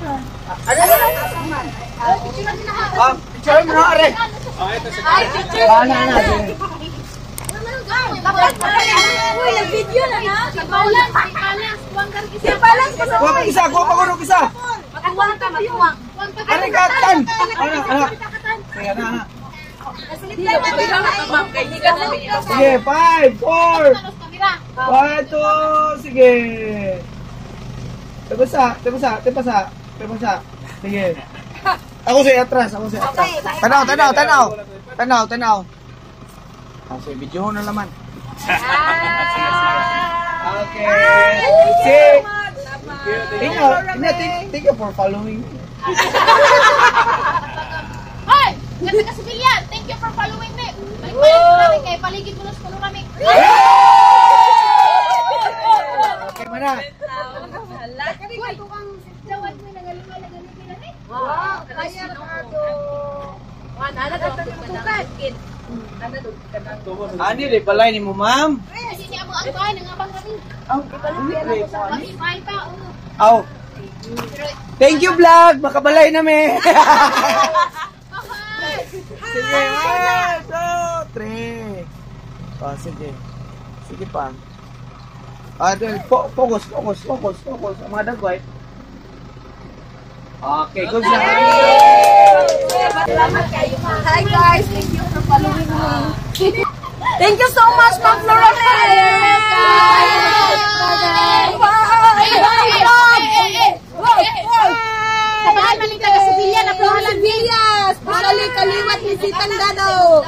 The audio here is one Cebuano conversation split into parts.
Ano? Ah, picture mo na, are. Ay, picture. Ana, ana. Uy, nag-video na na. Balance, balance. Balance. Kuha pa isa, kuha pa kuno isa. Matuwang ka, matuwang. Are ka, tan. Ana, ana. Sige, ana, ana. Sige, 5, 4, 1, 2, sige. Tapos tapos tapos tapos. Sige. Ako sa atras, ako sa atras. Tanaw, tanaw, tanaw. Tanaw, tanaw. Ah, sige, video na laman. Okay. Sige. Thank you, thank you for following me. Hoy! Ganda ka civilian! Thank you for following me! Balik-balik ko namin kay paligid mo na sa panoramic. Okay man na. Uy! Dawat mo nangalingal na eh. Ani re balay ni mo, ma'am. Kasi niya mo ang bahay nangabang kami. Aw, Mag-ibay pa. Oo. Aw. Thank you, vlog. Makabalay na me. Bye! Sige, 1, 2, 3. Oh, sige. Sige pa. Ah, then, focus, focus, focus, focus. Ang mga dagway. Okay, good na. Hi guys, thank you for following me. Thank you so much, Ma'am Flora May. Bye! Bye! Tabahan man ni taga Sevilla na From Sevilla, especially kaliwat ni Sitan Dado.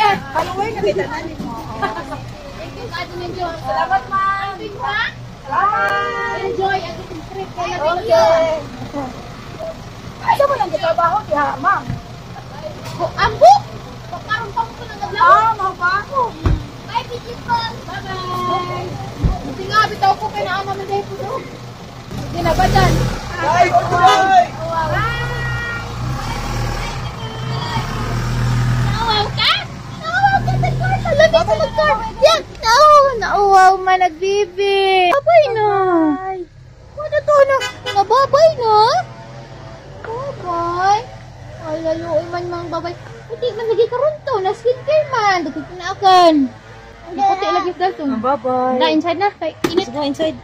Eh, Following ka kita nani mo. Thank you, God ninyo. Salamat, ma'am. Bye. Enjoy ang itong trip. Okay. Asa mo lang gitrabaho diha, ma'am? Ambo! Pagkaroon pa mo ko ng adlaw. Ah, mao pa ako. Bye, people. Bye-bye. Buti nga, bitaw ko kay naa naman dahil po doon. Hindi na ba dyan? Bye, bye. Nauwaw ka? Nauwaw ka sa car. Lamig sa car. Yan! Nauwaw, nauwaw man nagbibi. Babay na. Ano to na? Nababay na? Babay. Ay, layo man mang babay. Puti man lagi karon to. Na skincare man. Dagkot na akan. Hindi puti lagi dalton. Bye-bye. Na inside na. Kay init. Go inside.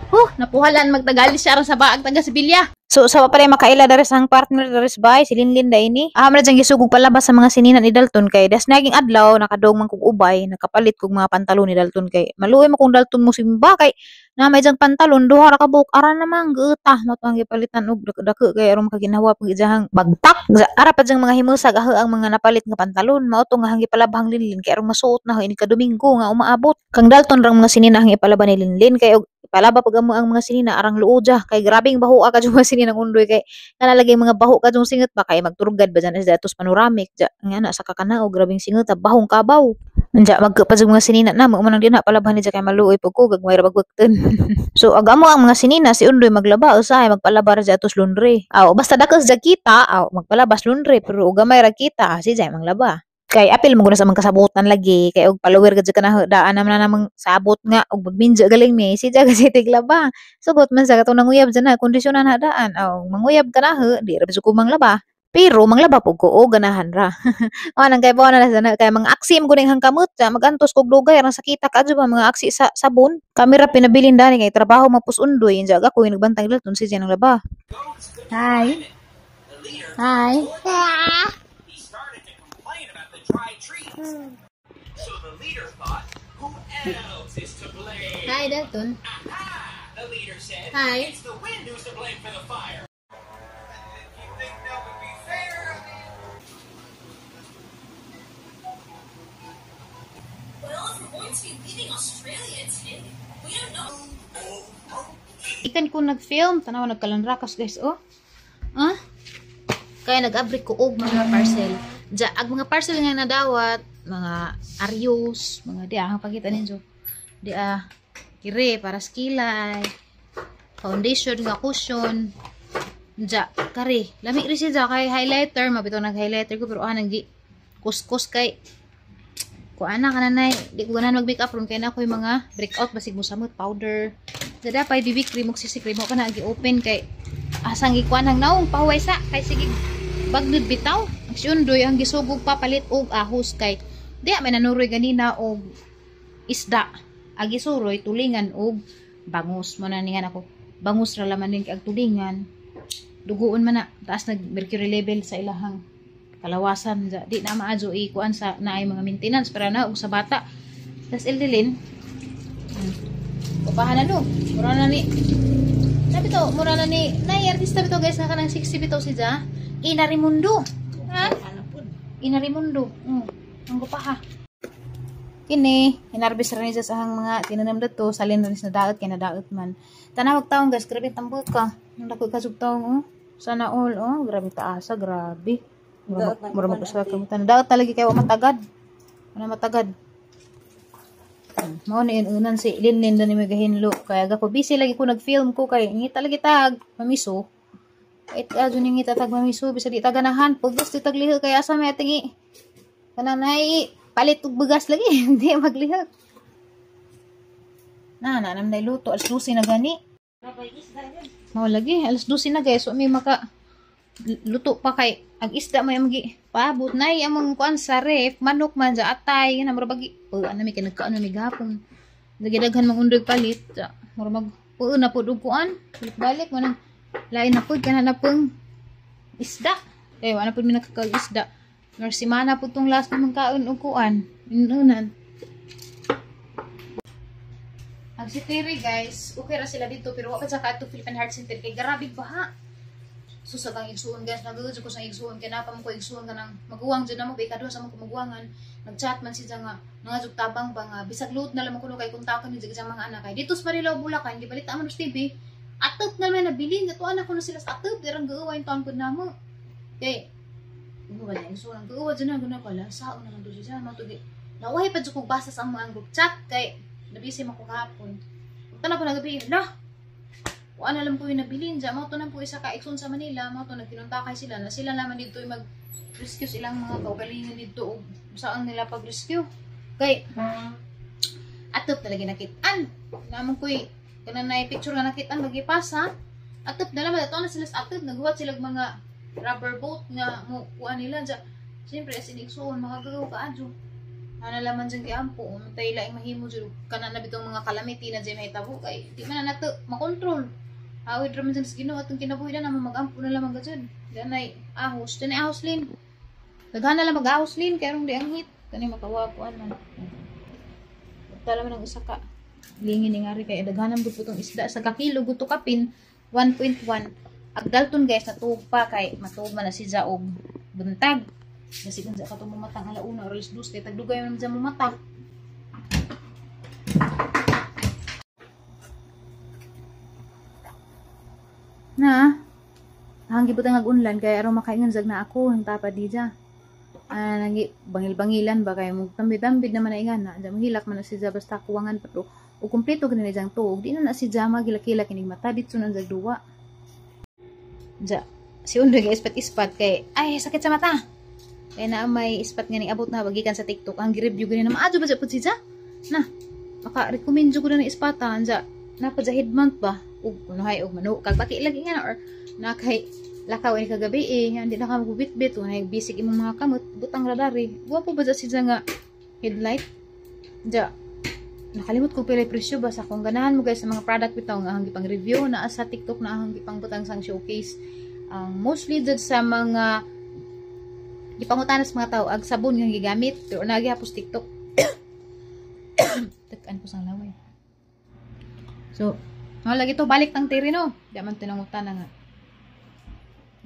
Huh, napuhalan magtagali siya aron sa baag taga Sevilla. So sa pa makaila diri sa ang partner diri sa bahay si Linlin da ini. Ah, man diyang gisugog palabas sa mga sinina ni Dalton kay das naging adlaw nakadong man kog ubay, nakapalit kog mga pantalon ni Dalton kay maluoy man kung Dalton mo simba kay na may diyang pantalon duha ra ka buok ara namang giutah mo ang gipalitan og dako kay aron makaginhawa pag ijahang bagtak. Ara pa diyang mga himusag aho ang mga napalit nga pantalon mao to nga hang gipalabhang Linlin kay aron masuot na ho ini ka Domingo nga umaabot. Kang Dalton rang mga sinina ang ipalaba ni Linlin kay og ipalaba pag amo ang mga sinina arang luoja kay grabing baho ka jud mga sinina ng undoy kay nalalagay mga baho ka jung singot ba kay magturugad ba dyan sa datos panoramic ja nga na sa kakanao grabing singot bahong kabaw anja magka pa jung mga sinina na mo man ang dinha palaban ni kay maluoy pug ko gagmay ra bagwagten. So ag amo ang mga sinina si undoy maglaba usahay magpalaba ra atos laundry aw basta dakos ja kita aw magpalabas laundry pero og gamay ra kita si jay manglaba kay apil mo guna sa mga kasabutan lagi kay og follower gud ka na daan naman na namang sabot nga og magminjo galing mi si jaga si tiglaba sugot man sa katong nanguyab dyan na kondisyonan na daan aw manguyab ka na ho di ra bisog ko manglaba pero manglaba pug ko o ganahan ra. O nang kay na na kay mga aksi mo guning hangkamot sa magantos kog dugay arang sakita ka ba mga aksi sa sabon kamera pinabilin dani kay trabaho mapus undoy inja ako nagbantay dalton si ng laba. Hi. Hi. Hi, Dalton. Hi. Ikan ko nag-film, tanaw nagkalanrakas guys oh. Ah? Kaya nag-abri ko og mga parcel. Ja, ag mga parcel nga nadawat, mga aryos, mga di ah, pakita ninyo. Di ah, kire para sa kilay, foundation nga cushion. Ja, kare, lami ri siya kay highlighter, mabitaw nag-highlighter ko pero ah nang kuskus kay ko ana kananay, di ko ganahan mag-makeup ron kay na ako'y mga breakout basig mo samot powder. Dada pa BB cream ug CC cream mo pa na gi-open kay asang gikuan hang naong pahuway sa kay sige bagnod bitaw. Ang si Undoy ang gisugog papalit og ahos kay diya may nanuroy ganina og isda. Agi suroy tulingan og bangus mo na ningan ako. Bangus ra laman din kay ag tulingan. Duguon man na taas nag mercury level sa ilahang kalawasan. Di na maadyo ikuan sa naay mga maintenance para na og sa bata. Tas Eldelin upahan na no. Mura na ni sabi to, mura na ni nay artista bitaw guys nga kanang 60 bitaw si Ja. Ina Raimundo. Ha? Ina Raimundo. Ang gupaha. Kini, hinarbis ra ni sa ahang mga tinanam dato, salin ra ni sa daot kay nadaot man. Tanawag taong guys, grabe tambok ka. Nang dako ka taong oh. Sana all oh, grabe taasa, grabe. Mura mag-usa ka mo. Daot talaga kay wa matagad. Wala matagad. Mao ni unan si Linlin dani may gahinlo kaya gako busy lagi ko nag-film ko kay ngita lagi tag mamiso. Kahit adyo ni ngita tag mamiso bisag di taganahan pugos di tagliho kay asa may atingi. Kanang nay palit og bugas lagi hindi maglihok. Na na nam nay luto alas 12 na gani. Mao lagi alas 12 na guys so may maka luto pa kay ang isda may amgi paabot nay among kuan sa ref manok man sa atay na mura bagi ano mi kay nagkaano mi gahapon nagidaghan mang undoy palit mura mag puo na pud og kuan balik mo nang lain na pud kana na pung isda kay wala pud mi nakakaon isda mer semana pud tong last namang kaon og kuan inunan. Ang si Terry guys okay ra sila dito pero wa pa sa kaadto Philippine Heart Center kay grabe baha. Susag ang igsuon guys, nagugod ko sa igsuon kay napa mo ko igsuon kanang maguwang jud namo kay kaduha sa mo maguwangan nagchat man siya nga nangajug tabang ba nga bisag load na lamang kuno kay kontakan ni sa mga anak kay dito sa Marilao Bulacan gibalita man sa TV atop na man nabilin ato anak kuno sila sa atop dirang gauwa yung taon pud namo kay mo ba lang igsuon ang gauwa jud na guna pala saon na lang do siya matugi nauhay pa jud kog basa sa among group chat kay nabisi man ko kahapon tanaw pa nagabi na wala na lang po yung nabilin dyan. Mao to na po isa ka igsoon sa Manila. Mao to nagkinuntakay sila na sila naman dito yung mag-rescue silang mga kaugalingon dito o saan nila pag-rescue. Kay atop talaga nakitaan. Namang ko'y kanang na picture nga nakitaan magipasa. Atop na naman. Ato na sila sa atop. Naghuwat sila mga rubber boat nga mukuha nila dyan. Siyempre as in igsoon makagagaw ka adyo. Ana laman dyan kay ampo. Umatay laing mahimo dyan. Kanan na bitong mga calamity na dyan mahitabo. Kay di man na nato makontrol. Awid raman dyan sa Ginoo atong kinabuhi na naman mag-ampo na lamang ka dyan. Diyan ay ahos. Diyan ay ahos lin. Daghan na lang mag-ahos lin. Kaya rong di ang hit. Kani makawapuan man. Tala man ang usa ka. Lingin ni ngari kay daghanan gud putong isda sa kakilo guto kapin 1.1. Ag Dalton guys natuog pa kay matuog man na si og buntag. Kasi kung sa katong mamatang alauna or alas 2 kay tagdugay man dyan mamata. Na ang gibutang ag unlan kay aron makaingon jag na ako ang tapad di ja. Nangi bangil-bangilan ba kay mug tambid-tambid naman na ingan na mahilak man na si ja basta kuwangan pa to. O kumpleto gani na jang tuog di na na si ja magilakila kining mata ditso na jag duwa. Ja si Undoy kay ispat-ispat kay ay sakit sa mata. Kay na may ispat nga ning abot na bagikan sa TikTok ang gi-review gani na maadyo ba sa pud si ja? Na maka-recommend jud ko na ni ispatan ja. Napa ja head mount ba? Ug kunuhay og manu kag baki lagi nga na or na kay lakaw ini kagabi eh hindi na ka magbitbit unay bisig imong mga kamot butang radari gwapo ba sa siya nga headlight ja nakalimot ko pila presyo ba sa kung ganahan mo guys sa mga product bitaw nga ang gipang review na sa TikTok na ang gipang butang sang showcase ang mostly jud sa mga gipangutana sa mga tao ag sabon nga gigamit pero nagihapos TikTok tekan ko sang laway. So oh, lagi to balik tang Tiri no. Di man tinangutan na nga.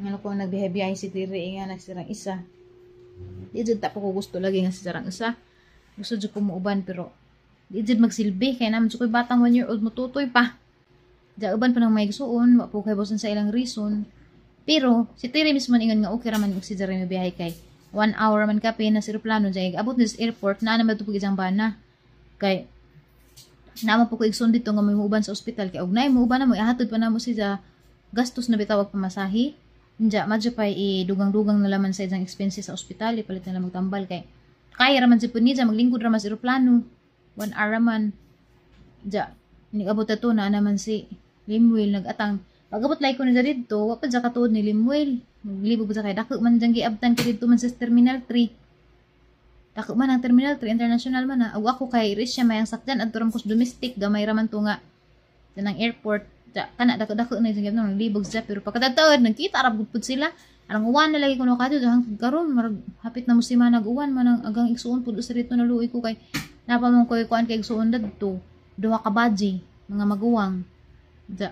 Ngano ko nagbihay-bihay si Tiri nga nagsirang isa. Di jud ta po ko gusto lagi nga sirang isa. Gusto jud ko muuban pero di jud magsilbi kay naman jud koy batang 1 year old motutoy pa. Ja uban pa nang may gisuon, wa po kay bosan sa ilang reason. Pero si Tiri mismo ingon nga okay ra man og si Jeremy bihay kay 1 hour man kape na sa eroplano jay abot ni sa airport naa naman to pug isang bana. Kay naman po ko igsoon dito nga may muuban sa ospital kay og naay muuban na mo ihatod pa namo siya gastos na bitawag pamasahe. Inja madyo pa idugang-dugang na laman sa isang expenses sa ospital ipalit na lang magtambal kay kaya ra man si pud niya maglingkod ra man sa eroplano 1 hour ra man. Ja Nigabot ato na naman si Limuel nagatang. Pagabot lay ko na didto, wa pa dya katuod ni Limuel. Naglibog sa kay dako man diyang giabtan kay didto man sa Terminal 3. Dako man ang Terminal 3 international man na. Ug ako kay Risya may ang sakyan adto ram kus domestic gamay ra man to nga tanang airport. Ja, kana dako-dako na diyang giabtan naglibog siya pero pagkatataod nagkita ra gud pud sila. Arang uwan na lagi kuno kadto hangtod karon marag hapit na mo si manag uwan man ang agang igsuon pud sa rito na luoy ko kay napa man koy kuan kay igsuon dadto duha ka badji mga maguwang. Ja.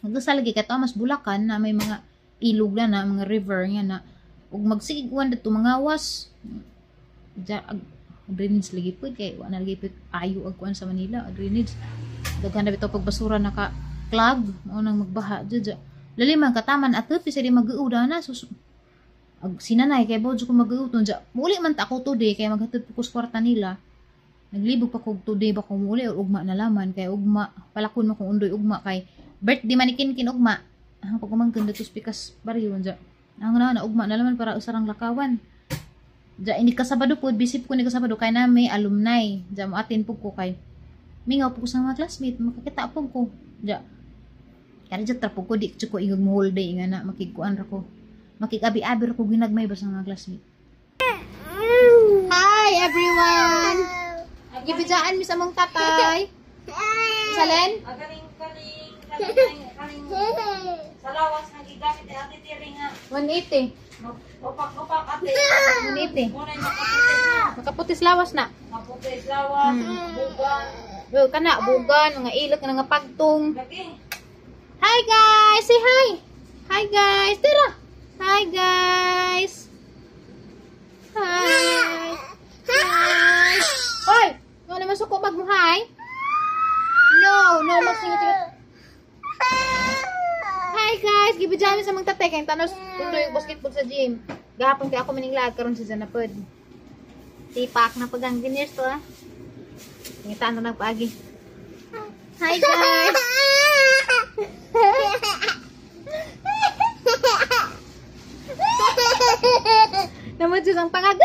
Nagdasal lagi kay mas Bulacan na may mga ilog na mga river nga na ug magsigig uwan dadto mga was. Ja, drainage lagi pud kay wa na lagi pud ayo ag kuan sa Manila, drainage. Daghan na bitaw pagbasura naka clog mao nang magbaha jud. Lali man kataman ato bisa di mag-uuda na sus ag sinanay kay bawo ko mag-uuton ja. Muli man ta ako today kay maghatod ko sa kwarta nila. Naglibog pa kog today ba kung muli or ugma na laman kay ugma palakon mo kung undoy ugma kay birthday man ni Kinkin ugma. Ang pagumangkin dito pikas baryo ja. Ang na ugma na laman para usarang lakawan. Ja hindi ka Sabado pod bisip ko ni ka Sabado kay na may alumni. Ja mo atin pug ko kay mingaw pug sa mga classmate makakita pug ko. Ja kaya dyan trapo ko, di ko ingog mo whole day nga na makigkuan ra ko. Makikabi-abi ra ko ginagmay ba sa mga classmate. Hi everyone! Gibidjaan mi sa mong tatay. Salen? Kaning sa lawas nga gigamit ni Ate Tiri nga. 180. Upak-upak ate. 180. Muna yung makaputis na. Makaputis lawas na. Maputis lawas, bugan. Well, kana bugan, mga ilok, mga pagtong. Lagi. Hi guys! Say hi! Hi guys! Tira! Hi guys! Hi! Hi! Hoy! No naman suko mag mo hi? No! No, magsingot-singot. Hi guys! Gibidjami sa mga tatay kay tanos tuloy yung basketball sa gym. Gahapon kay ako maninglag karon si Zanapod. Tipak na pagang gineers to ah. Ngitaan na nagpaagi. Hi guys! Naman dyan ang pangag.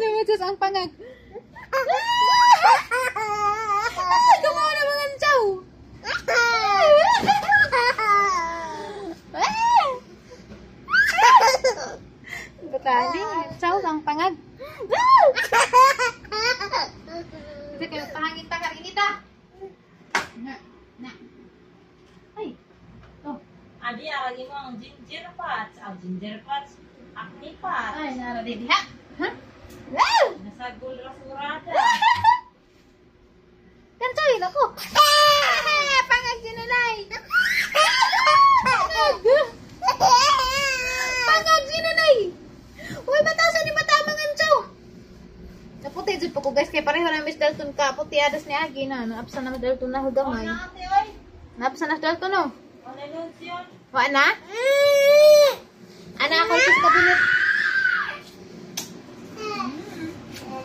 Naman dyan ang pangag. Gumawa na mga chow. Batali, chow ang pangag. Hindi kayo pahangin ta karinita. Na, na. Ay. Oh. Adi aragi mo ang ginger pots, ang ginger pots, acne pots. Ay, nara di ha. Ha? Wow! Nasagol ra surada. Kantoy nako. Pangag sinanay. Pangag. Pangag sinanay. Uy, matasan ni matamang anchaw. Naputi jud po ko guys kay pareho na Miss Dalton ka. Puti adas ni Agi na. Naapsan na Miss Dalton na gamay. Na ate oy. Naapsan na Dalton no. Wala yun. Wa na? Ana ako sa kabinet.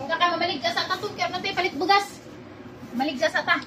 Kaka mamalig ka sa tatong kaya natin palit bugas. Malig sa ta.